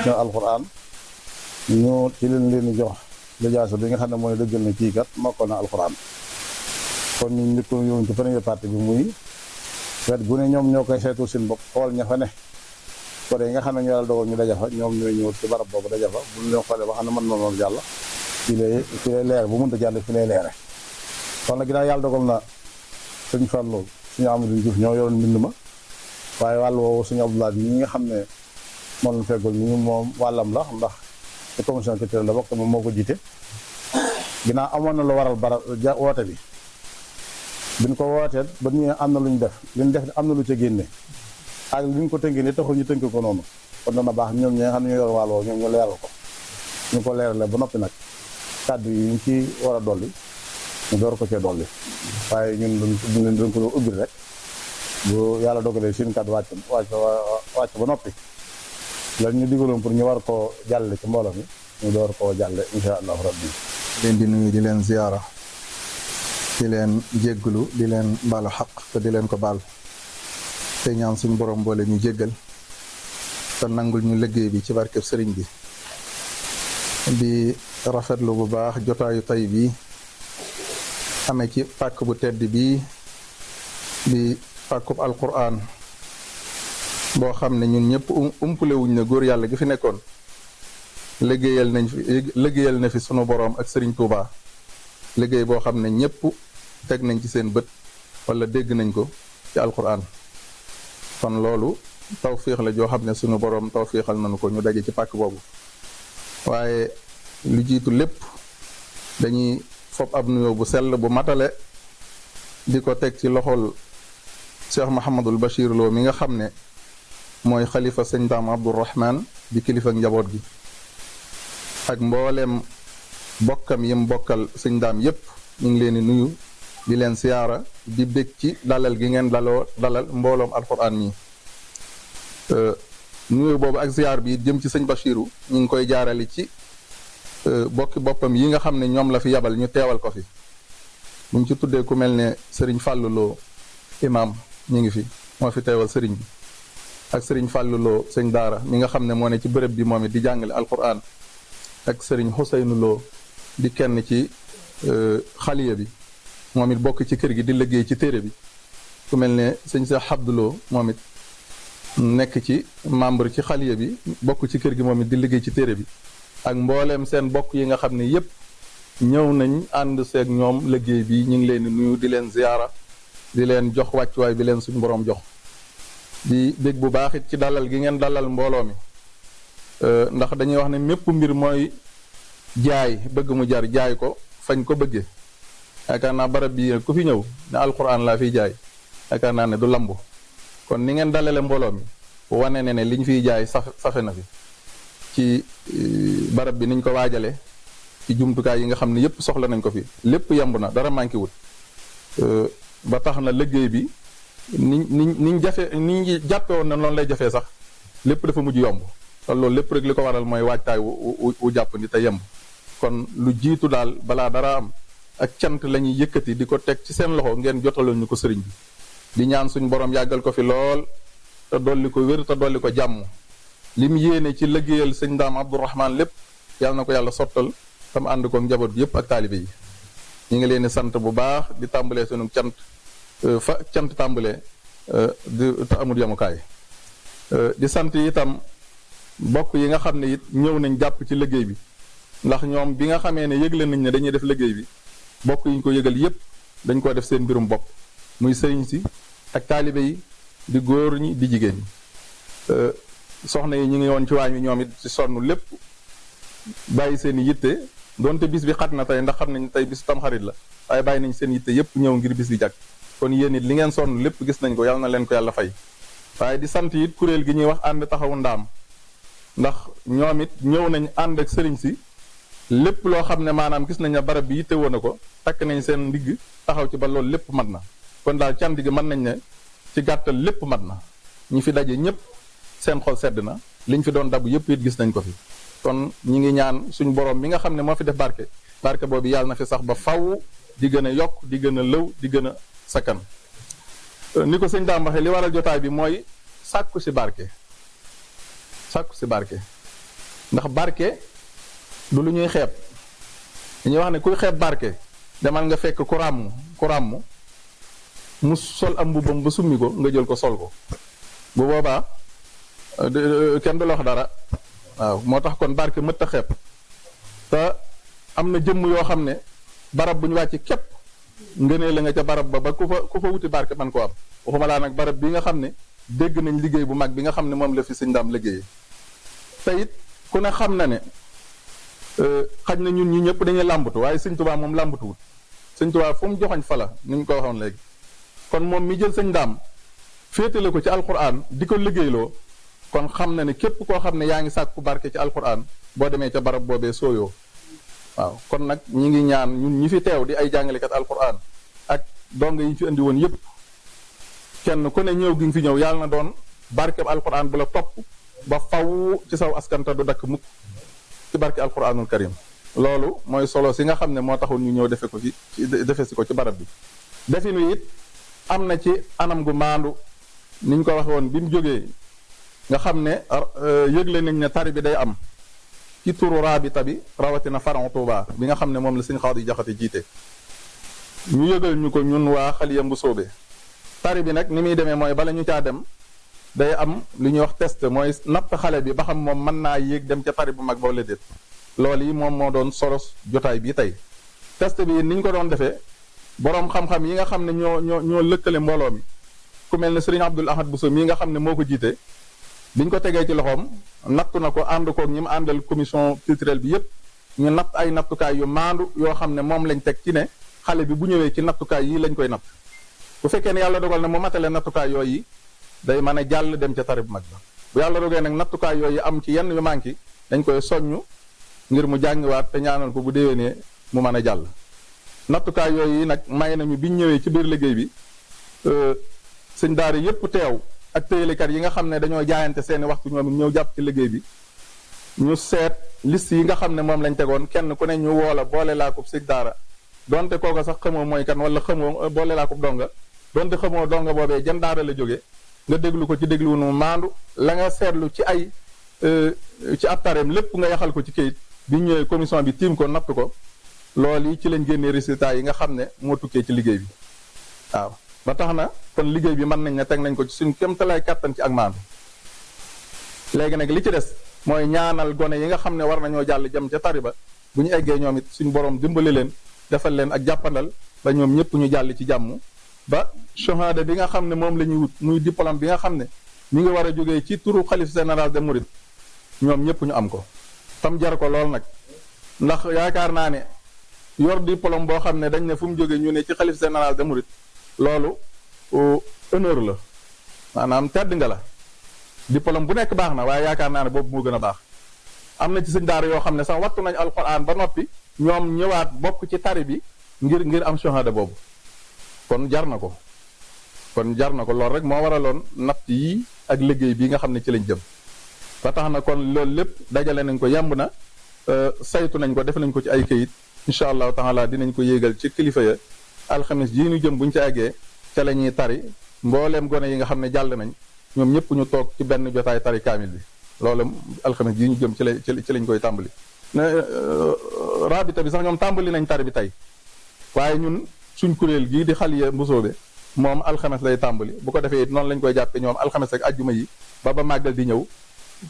ñoo alxuraan ñu ci leen di jox lijaasa bi nga xam ne mooy dëggal na kii kat mokkal na alxuraan. kon ñu njëkk yoon ci première partie bi muy wet gu ne ñoom ñoo koy seetu seen bopp xool ña fa ne ko yi nga xam ne ñoo yàlla dogal ñu daja fa ñoom ñooy ñëw ci barab boobu daja fa bu ñu leen xoolee ba xam ne mën na loolu jàll fi lay leer bu mënta jàll fi lay leere kon nag ginnaaw yàlla dogal na sëñ Fallou suñu Amadou Diouf ñoo yoroon mbind ma waaye wàll woowu suñu Abdoulaye ñi nga xam ne moom lañ feggul ñi moom wàllam la ndax ci commission culturelle la bokk te moom moo ko jiite ginnaaw amoon na lu waral woote bi biñ ko wootee ba ñu am na lu ñu def li ñu def am na lu ca génne ak li ñu ko tënkee ni taxul ñu tënk ko noonu kon dana baax ñoom ñi nga xam ne ñoo yor wàll woowu ñoom ñu leeral ko ñu ko leerale ba noppi nag kàddu yi ñu ci war a dolli ñu door ko cee dolli waaye ñun dañ ko ubbi rek bu yàlla dogalee seen kàddu wàcc ba noppi lan ñu digaloon pour ñu war koo jàlle ci mbooloo mi ñu door koo jàlle insha allahu rabbi leen di nuyu di leen ziyaara di leen jégglu di leen baalu xaq te di leen ko baal te ñaan suñu borom boole ñu jéggal te nangul ñu liggéey bi ci barkeb sëriñ bi di rafetlu bu baax jotaayu tay bi amee ci pàkk bu tedd bi di pàkkub alquran boo xam ne ñun ñëpp umpule wuñ ne góor yàlla gi fi nekkoon liggéeyal na fi sunu boroom ak Serigne Touba liggéey boo xam ne ñëpp teg nañ ci seen bët wala dégg nañ ko ci alquran kon loolu tawfiix la joo xam ne sunu boroom tawfiixal nañu ko ñu daje ci pàkk boobu waaye lu jiitu lépp dañuy fob ab nuyoo bu sell bu matale di ko teg ci loxol Cheikh Mouhamadul Bachir Lo mi nga xam ne mooy xalifa sëñ Daam Abdourahman di kilifa njaboot gi ak mbooleem bokkam yim bokkal sëñ Daam yépp ñu ngi leen di nuyu di leen siyaara di bég ci dalal gi ngeen dalal mbooloom alquran mi nuyu boobu ak ziyaar bi jëm ci sëñ Bachiru ñu ngi koy jaarali ci bokki boppam yi nga xam ne ñoom la fi yabal ñu teewal ko fi buñ ci tuddee ku mel ne sëriñ Fàlluloo imam ñu ngi fi moo fi teewal sëriñ bi ak sëriñ Fàlluloo sëñ daara mi nga xam ne moo ne ci bërëb bi moom it di jàngale alquran ak sëriñ Xuseynu Loo di kenn ci xaliya bi moom it bokk ci kër gi di liggéey ci téere bi ku mel ne sëñ Seex Abduloo moom it nekk ci membre ci xaliya bi bokk ci kër gi moom it di liggéey ci téere bi ak mbooleem seen bokk yi nga xam ne yépp ñëw nañ ànd seeg ñoom liggéey bi ñu ngi leen di nuyu di leen ziyaara di leen jox wàccuwaay bi leen suñu boroom jox di bég bu baax it ci dalal gi ngeen dalal mbooloo mi ndax dañuy wax ne mépp mbir mooy jaay bëgg mu jar jaay ko fañ ko bëggee yaakaar naa barab bi ku fi ñëw ne alquran laa fiy jaay yaakaar naa ne du lambu kon ni ngeen dalale mbooloo mi wane ne liñ fiy jaay safe na fi ci barab bi niñ ko waajale ci jumtukaay yi nga xam ne yépp soxla nañ ko fi lépp yemb na dara manqué wut ba tax na liggéey bi niñ jàppe woon na noonu lay jafee sax lépp dafa mujj yomb te loolu lépp rek li ko waral mooy waajtaay wu jàpp ni te yemb kon lu jiitu daal balaa dara am ak cant la ñuy yëkkati di ko teg ci seen loxo ngeen jotaloon ñu ko sëriñ bi di ñaan suñ borom yàggal ko fi lool te dolli ko wér te dolli ko jàmm li mu yéene ci liggéeyal sëñ Daam Abdourahman lépp yàlla na ko yàlla sottal tam ànd ko njaboot bi yëpp ak taalibe yi ñu ngi leen di sant bu baax di tàmbalee sunu cant fa cant tàmbalee te amul yamukaay di sant itam bokk yi nga xam ne it ñëw nañ jàpp ci liggéey bi ndax ñoom bi nga xamee ne yëgle nañ ne dañuy def liggéey bi bokk yi ñu ko yëgal yépp dañ ko def seen mbirum bopp muy sëriñ si ak taalibe yi di góor ñi di jigéen ñi soxna yi ñu ngi woon ci waañ wi ñoom it ci sonn lépp bàyyi seen i yitte donte bis bi xat na tey ndax xam nañ tey bis tamxarit la waaye bàyyi nañ seen yitte yépp ñëw ngir bis bi jàkk kon yéen it li ngeen sonn lépp gis nañ ko yàlla na leen ko yàlla fay waaye di sant it kuréel gi ñuy wax ànd taxawu ndaam ndax ñoom it ñëw nañ ànd ak sëriñ si lépp loo xam ne maanaam gis nañ ne barab bi yitte woon na ko takk nañ seen ndigg taxaw ci ba loolu lépp mat na kon daal cant gi mën nañ ne ci gàttal lépp mat na ñi fi daje ñëpp seen xol sedd na liñ fi doon dabu yëpp it gis nañ ko fi kon ñi ngi ñaan suñu borom mi nga xam ne moo fi def barke boobu yàlla na fi sax ba faw di gën a yokk di gën a lëw di gën a sakkan ni ko sëñ daam waxee li waral jotaay bi mooy sàkku si barke ndax barke du lu ñuy xeeb dañuy wax ne kuy xeeb barke demal nga fekk ku ràmm mu sol am mbubbam ba summi ko nga jël ko sol ko bu boobaa kenn du la wax dara waaw moo tax kon barke mëtt a xeeb te am na jëmm yoo xam ne barab bu ñu wàcc képp ngënee la nga ca barab ba ku fa wuti barke man ko am waxuma laa nag barab bi nga xam ne dégg nañ liggéey bu mag bi nga xam ne moom la fi sëñ Ndaam liggéeyee te it ku ne xam na ne xaj na ñun ñi ñëpp dañuy làmbatu waaye sëñ Tuubaa moom làmbatuwut sëñ Tuubaa fu mu joxoñ fa la ni ñu ko waxoon léegi kon moom mi jël sëñ Ndaam féetale ko ci alquran di ko liggéeyloo kon xam na ne képp koo xam ne yaa ngi sàkku barke ci alquran boo demee ca barab boobee sooyoo waaw kon nag ñi ngi ñaan ñun ñi fi teew di ay jàngalekat alquran ak donga yi ñu fi indi woon yépp kenn ku ne ñëw gi nga fi ñëw yàlla na doon barkeb alquran bu la topp ba faw ci saw askanta du dakk mukk ci barke alquranul karim loolu mooy solo si nga xam ne moo taxoon ñu ñëw defe si ko ci barab bi definu it am na ci anam gu maandu niñ ko waxe woon bi mu jógee nga xam ne yëgle nañ ne tari bi day am ci turu raabita bi rawatina faron Touba bi nga xam ne moom la sëñ Xaadi Jaxate jiite ñu yëgal ñu ko ñun waa Xaliya Mbusoobe tari bi nag ni muy demee mooy bala ñu caa dem day am lu ñuy wax test mooy natt xale bi ba xam moom mën naa yéeg dem ca tari bu mag ba wala déet loolu yi moom moo doon solos jotaay bi tey test bi ni ñu ko doon defee boroom xam-xam yi nga xam ne ñoo lëkkale mbooloo mi ku mel ne Sëriñ Abdul Ahad Bousso mii nga xam ne moo ko jiite biñ ko tegee ci loxoom nattu na ko ànd koog ñi mu àndal commission culturelle bi yépp ñu natt ay nattukaay yu maandu yoo xam ne moom lañ teg ci ne xale bi bu ñëwee ci nattukaay yi lañ koy natt bu fekkee ne yàlla dogal na mu matale nattukaay yooyu day mën a jàll dem ca tari bu mag ba bu yàlla dogee nag nattukaay yooyu am ci yenn yu manqué dañ koy soññu ngir mu jàngiwaat te ñaanal ko bu déwénee mu mën a jàll nattukaay yooyu nag may nañu biñ ñëwee ci biir liggéey bi sëñ daara yépp teew ak téyelekat yi nga xam ne dañoo jaayante seeni waxtu ñoom ñëw jàpp ci liggéey bi ñu seet liste yi nga xam ne moom lañ tegoon kenn ku ne ñu woola boole laa ko sëñ daara donte kooka sax xamoo mooy kan wala xamoo boole laa ko donga donte xamoo donga boobee jan daara la jóge nga déglu ko ci déglu nu maandu la nga seetlu ci ay ci ab tareem lépp nga yaxal ko ci kayit bi ñëwee commission bi tiim ko natt ko loolu yi ci lañ génnee résultat yi nga xam ne moo tukkee ci liggéey bi waaw ba tax na kon liggéey bi mën nañ ne teg nañ ko ci suñ kéemtalaay kàttan ci ak maandu léegi nag li ci des mooy ñaanal gone yi nga xam ne war nañoo jàll jëm ca tari ba bu ñu eggee ñoom it suñ borom dimbali leen defal leen ak jàppandal ba ñoom ñëpp ñu jàll ci jàmm ba shahada bi nga xam ne moom la ñuy wut muy diplôme bi nga xam ne ñu ngi war a jógee ci turu xalif général de Mouride ñoom ñëpp ñu am ko tam jar ko lool nag ndax yaakaar naa ne yor diplôme boo xam ne dañ ne fu mu jógee ñu ne ci xalif général de Mouride loolu honneur la maanaam tedd nga la diplôme bu nekk baax na waaye yaakaar naa ne boobu moo gën a baax am na ci sëñ daara yoo xam ne sax wattu nañ alxuraan ba noppi ñoom ñëwaat bokk ci tari bi ngir am shahada boobu kon jar na ko loolu rek moo waraloon natt yi ak liggéey bi nga xam ne ci lañ jëm ba tax na kon loolu lépp dajale nañ ko yemb na saytu nañ ko def nañ ko ci ay kayit incha allahu taala dinañ ko yéegal ci kilifa ya alxames jii ñu jëm buñ ci eggee ca la ñuy tari mbooleem gone yi nga xam ne jàll nañ ñoom ñëpp ñu toog ci benn jotaay tari kaamil bi loolu alxames jii ñu jëm ci lañ koy tàmbali rabita bi sax ñoom tàmbali nañ tari bi tey waaye ñun suñ kuréel gii di Xaliya Mbusoobe moom alxames lay tàmbali bu ko defee noonu lañ koy jàppe ñoom alxames ak ajjuma yi ba màggal di ñëw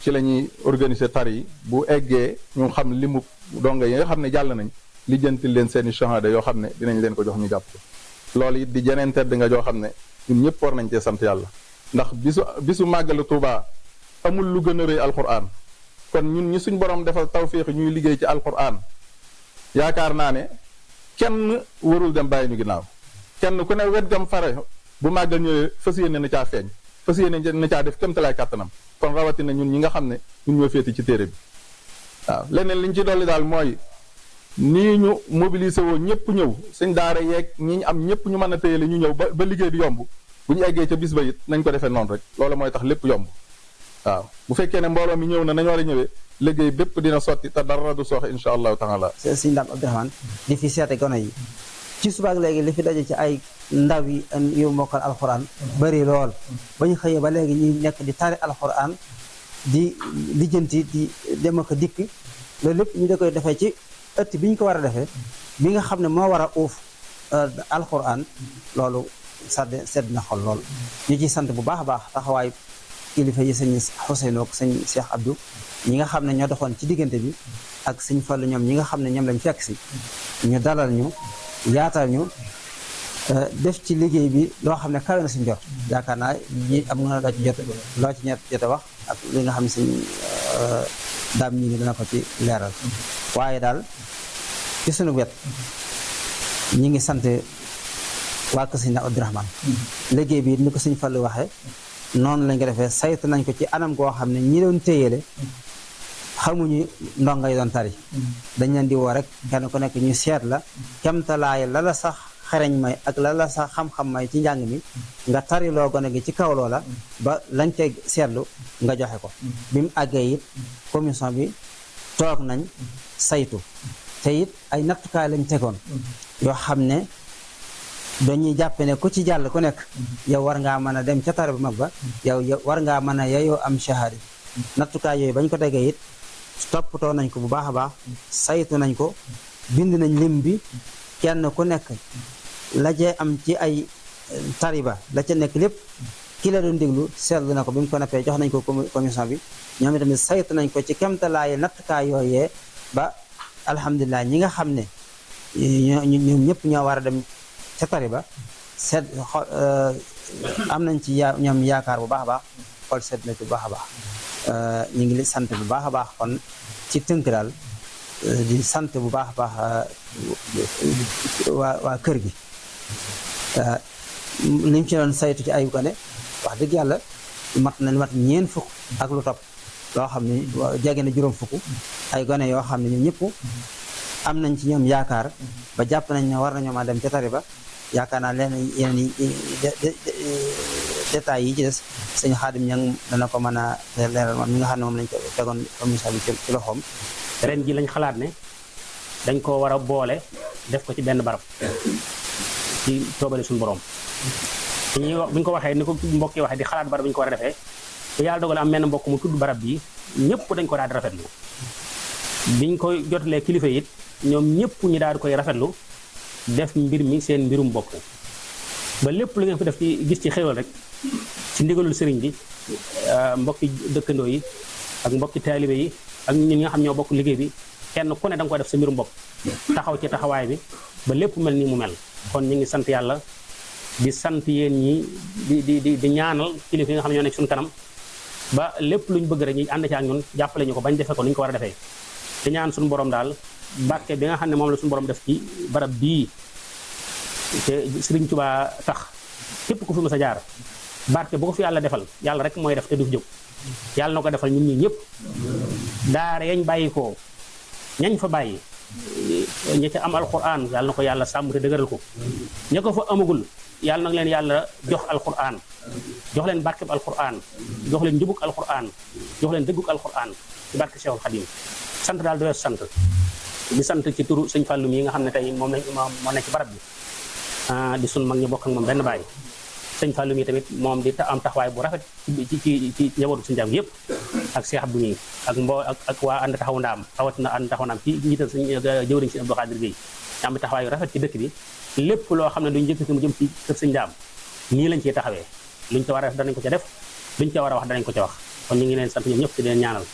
ci la ñuy organiser tari yi bu eggee ñu xam limu donga yi nga xam ne jàll nañ lijjantil leen seeni shahada yoo xam ne dinañ leen ko jox ñu jàpp ko loolu it di jeneen tedd nga joo xam ne ñun ñëpp war nañ cee sant yàlla ndax bisu màggalu Tuubaa amul lu gën a rëy alquran kon ñun ñi suñ borom defal tawféex ñuy liggéey ci alquran yaakaar naa ne kenn warul dem bàyyi ñu ginnaaw kenn ku ne wet gam fare bu màggal ñëwee fas yéene na caa feeñ fas yéene na caa def kéemtalaay kàttanam kon rawatina ñun ñi nga xam ne ñun ñoo féete ci téere bi waaw leneen liñ ci dolli daal mooy nii ñu mobilisé woo ñëpp ñëw suñ daara yeeg ñi am ñëpp ñu mën a téyele ñu ñëw ba liggéey bi yomb bu ñu eggee ca bis ba it nañ ko defee noonu rek loolu mooy tax lépp yomb waaw bu fekkee ne mbooloo mi ñëw na nañ war a ñëwee liggéey bépp dina sotti te dara du sooxe insha allahu taala sëñ Ndaam Abdourahmane di fi seete gone yi ci subaak léegi li fi daje ci ay ndaw yi yu mokkal alxuraan bari lool ba ñu xëyee ba léegi ñuy nekk di tari alxuraan di lijjanti di dem ak dikk loolu lépp ñu da koy defee ci ëtt bi ñu ko war a defee bi nga xam ne moo war a uuf alxuraan loolu sedd na xol lool. ñu ciy sant bu baax a baax taxawaay kilifa yi sëñ Ousseynou ak sëñ Cheikh Abdou ñi nga xam ne ñoo doxoon ci diggante bi ak sëñ Fallu ñoom ñi nga xam ne ñoom lañ fekk si ñu dalal ñu yaatal ñu def ci liggéey bi loo xam ne kawe na suñ jot yaakaar naa ñi am nga loo ci jot a wax ak li nga xam ne suñ daam ñi ngi dana ko ci leeral waaye daal ci sunu wet ñi ngi sant waa kër sëñ Abdourahmane liggéey bi ni ko sëñ Fallu waxee noonu lañ ko defee saytu nañ ko ci anam goo xam ne ñi doon téyele xamuñu ndongo yi doon tari dañ leen di woo rek kenn ku nekk ñu seet la kemtalaay la la sax xereñ may ak la la sax xam-xam may ci njàng mi nga tari loo gone gi ci kaw loola ba lañ koy seetlu nga joxe ko bi mu àggee it commission bi toog nañ saytu te it ay nattukaay lañ tegoon yoo xam ne dañuy jàppe ne ku ci jàll ku nekk yow war ngaa mën a dem ca tari bu mag ba yow war ngaa mën a yeyoo am shahada nattukaay yooyu bañ ko tegee it toppatoo nañ ko bu baax a baax saytu nañ ko bind nañ lim bi kenn ku nekk la cee am ci ay tariba la ca nekk lépp ki la doon déglu seetlu na ko bi mu ko nappee jox nañ ko commission bi ñoom itamit saytu nañ ko ci kemtalaaye nattukaay yooyee ba alhamdulilah ñi nga xam ne ñoom ñëpp ñoo war a dem ca tariba seet am nañ ci ñoom yaakaar bu baax a baax xool seet na ci bu baax a baax ñu ngi sant bu baax a baax kon ci tënk daal di sant bu baax a baax waa kër gi liñ ci doon saytu ci ay gone wax dëgg yàlla mat ñeent fukk ak lu topp loo xam ne jege na juróom fukk ay gone yoo xam ne ñoom ñëpp am nañ ci ñoom yaakaar ba jàpp nañ ne war nañoo ma dem ca tari ba yaakaar naa leen yeneen détails yi ci des sëñ Xaadim ñang dana ko mën a leeral moom mi nga xam ne moom lañ ko tegoon commission bi ci loxoom. ren ji lañ xalaat ne dañ ko war a boole def ko ci benn barab ci toobale suñu borom ñuy wax bu ñu ko waxee ni ko mbokk yi waxee di xalaat barab bi ñu ko war a defee te yàlla dogal am menn mbokk mu tudd barab bi ñëpp dañ ko daal di rafetlu biñ koy jotalee kilifa yi it ñoom ñëpp ñu daal di koy rafetlu def mbir mi seen mbirum bopp ba lépp lu ngeen fi def ci gis ci xéwal rek ci ndigalul sëriñ bi mbokki dëkkandoo yi ak mbokki taalibe yi ak ñun nga xam ñoo bokk liggéey bi kenn ku ne da nga koy def sa mbirum bopp taxaw ci taxawaay bi ba lépp mel ni mu mel kon ñu ngi sant yàlla di sant yéen ñi di ñaanal kilifa yi nga xam ne ñoo nekk suñu kanam ba lépp luñ bëgg rek ñu ànd ci ak ñun jàppale ñu ko bañ defee ko ni ñu ko war a defee di ñaan suñu borom daal barke bi nga xam ne moom la suñu borom def ci barab bii te Sëriñ Tuubaa tax képp ku fi mës a jaar barke bu ko fi yàlla defal yàlla rek mooy def te du fi jóg yàlla na ko defal ñun ñi ñëpp daara yañ bàyyi ko ñañ fa bàyyi ña ca am alquran yàlla na ko yàlla sàmm te dëgëral ko ña ko fa amagul yàlla nag leen yàlla jox alquran jox leen barkeb alquran jox leen njubug alquran jox leen dëggug alquran ci barke Cheikhul Khadim sant daal doy sant di sant ci turu sëñ Fallou mi nga xam ne tey moom lañ moo nekk ci barab bi di sun mag ñu bokk ak moom benn baay sëñ Fallou mi tamit moom di am taxawaay bu rafet ci njabootu suñu jàng yëpp ak Cheikh Abdou mi ak waa ànd taxaw ndaam rawatina ànd taxaw ndaam ci njiital suñ jëwriñ si Abdou Khadir Gueye am taxawaay yu rafet ci dëkk bi lépp loo xam ne duñ jëkk mu jëm ci kër sëñ ndaam nii lañ ciy taxawee luñ ca war a def danañ ko ca def luñ ca war a wax danañ ko ca wax kon ñu ngi leen sant ñoom ñëpp di leen ñaanal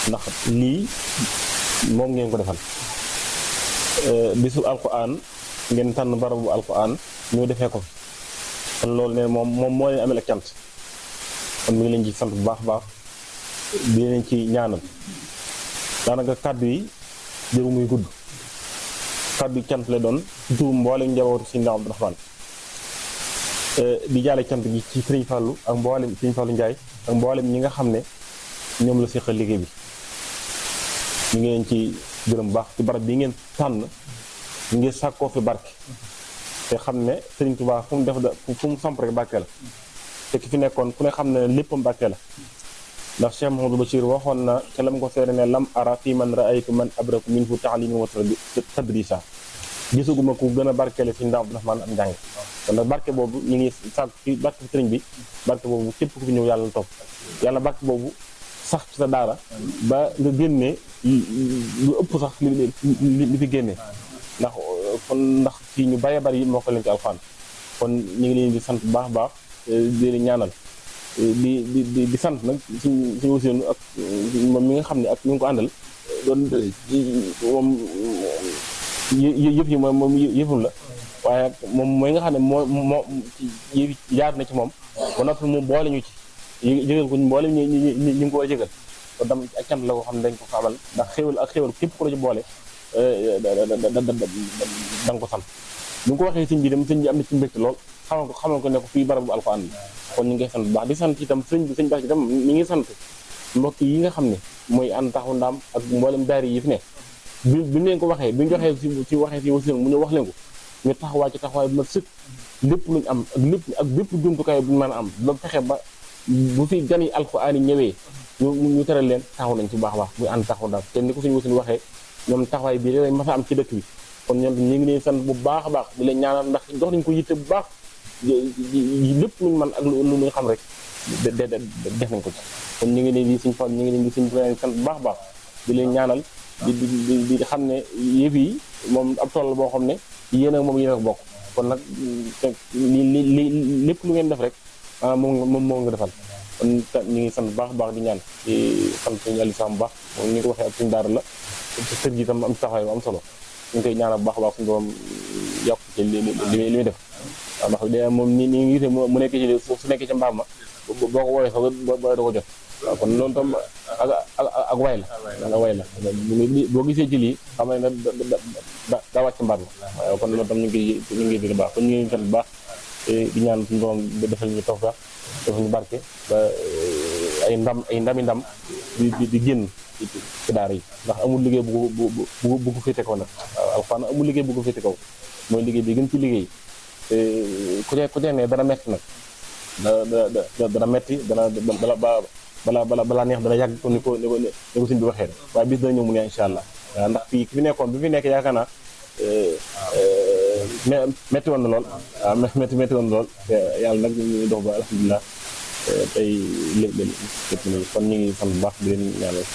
ndax lii moom ngeen ko defal bisu alquran ngeen tànn barabu alquran ñu defee ko kon loolu ne moom moo leen amel ak cant kon mi ngi leen ci sant bu baax baax di leen ci ñaanal daanaka kàddu yi jëru muy gudd kàddu yi cant la doon surtout mboolem njabootu Sëriñ Ndaam Abdourahmane di jaale cant gi ci Sëriñ Fallou ak mboolem Sëriñ Fallou Ndiaye ak mboolem ñi nga xam ne ñoom la séqal liggéey bi ñu ngi leen ci gërëm baax ci barab bi ngeen tànn ngir sàkkoo fi barke te xam ne Sëriñ Tuubaa fu mu def fu mu samp rek barke la te ki fi nekkoon ku ne xam ne léppam barke la ndax Cheikh Mouhamadou Bachir waxoon na ca lam ko seere ne lam ara fi man raaytu man abraku minhu taaliman wa tadrisa gisaguma ku gën a barkeele fi Ndaam Abdourahmane am njàng kon nag barke boobu ñu ngi sàkk ci barke sëriñ bi barke boobu képp ku fi ñëw yàlla na topp yàlla barke boobu sax ci sa daara ba nga génnee lu ëpp sax li fi génnee ndax fii ñu bëree bëri moo ko leen ci alxuraan kon ñu ngi leen di sant bu baax baax di leen ñaanal di sant nag suñu wasiinu ak moom mi nga xam ne ak ñu ngi ko àndal doon moom yëf yi moom yëful la waaye moom mooy nga xam ne moo jaar na ci moom ba noppi mu boole ñu ci jëgal ko mboolem ñu ngi ko war a jëgal kon dam ak cant la ko xam ne dañ ko xamal ndax xéwal ak xéwal képp ku la ci boole da nga ko sant bu nga ko waxee sëñ bi dem sëñ bi am na ci mbégte lool xamal ko ne ko fii barabu alxuraan la kon ñu ngi sant bu baax di sant itam sëñ Bass itam mi ngi sant mbokk yi nga xam ne mooy ànd taxawu Ndaam ak mboolem daari yi fi ne bi leen ko waxee bi ñu joxee ci waxee si wasi mu ñu wax leen ko ñu taxawaay ci taxawaay bu ma sëkk lépp luñ am ak bépp jumtukaay bu ñu mën a am ba fexe ba bu fi gan yi alxuraan yi ñëwee ñu teral leen taxaw nañ ci bu baax a baax muy ànd taxawu Ndaam te ni ko suñu wasi waxee ñoom taxawaay bii lañ mas a am ci dëkk bi kon ñoom ñu ngi leen sant bu baax a baax di leen ñaanal ndax jox nañ ko yitte bu baax lépp luñ mën ak lu ñu xam rek def nañ ko ci kon ñu ngi leen di suñ fan ñu ngi leen di suñ sant bu baax a baax di leen ñaanal di xam ne yëf yi moom ab tool la boo xam ne yéen ak moom yéen ak bokk kon nag li lépp lu ngeen def rek moom nga defal kon ñu ngi sant bu baax a baax di ñaan di sant suñu Aliou Sam bu baax moom ni nga ko waxee ak suñu daara la kër gi itam am taxawaay bu am solo ñu ngi koy ñaanal bu baax a baax suñu borom yokk ci li muy def waaw ndax de moom ni ngi gisee mu nekk ci su nekkee ci mbaam ma boo ko woowee sax boo da ko jot waaw kon loolu tam ak way la boo gisee ci lii xam ne daa wàcc mbaam ma waaw kon loolu tam ñu ngi di baax kon ñu ngi sant bu baax di ñaan suñu borom defal ñu tawfeex defal ñu barke ba ay ndam di génn ci daara yi ndax amul liggéey bu ko féete kaw nag waaw alxuraan amul liggéey bu ko féete kaw mooy liggéey bi gën ci liggéey ku ne dana metti nag dana metti balaa neex dana yàgg ko ni ko suñ bi waxee waaye bis dana ñëw mu ne incha allah waaw ndax fii ki fi nekkoon bi fi nekk yaakaar naa metti woon na lool waaw metti woon na lool yàlla nag ñu dox ba alhamdulilah tey lépp kon ñu ngi sant bu baax di leen ñaanal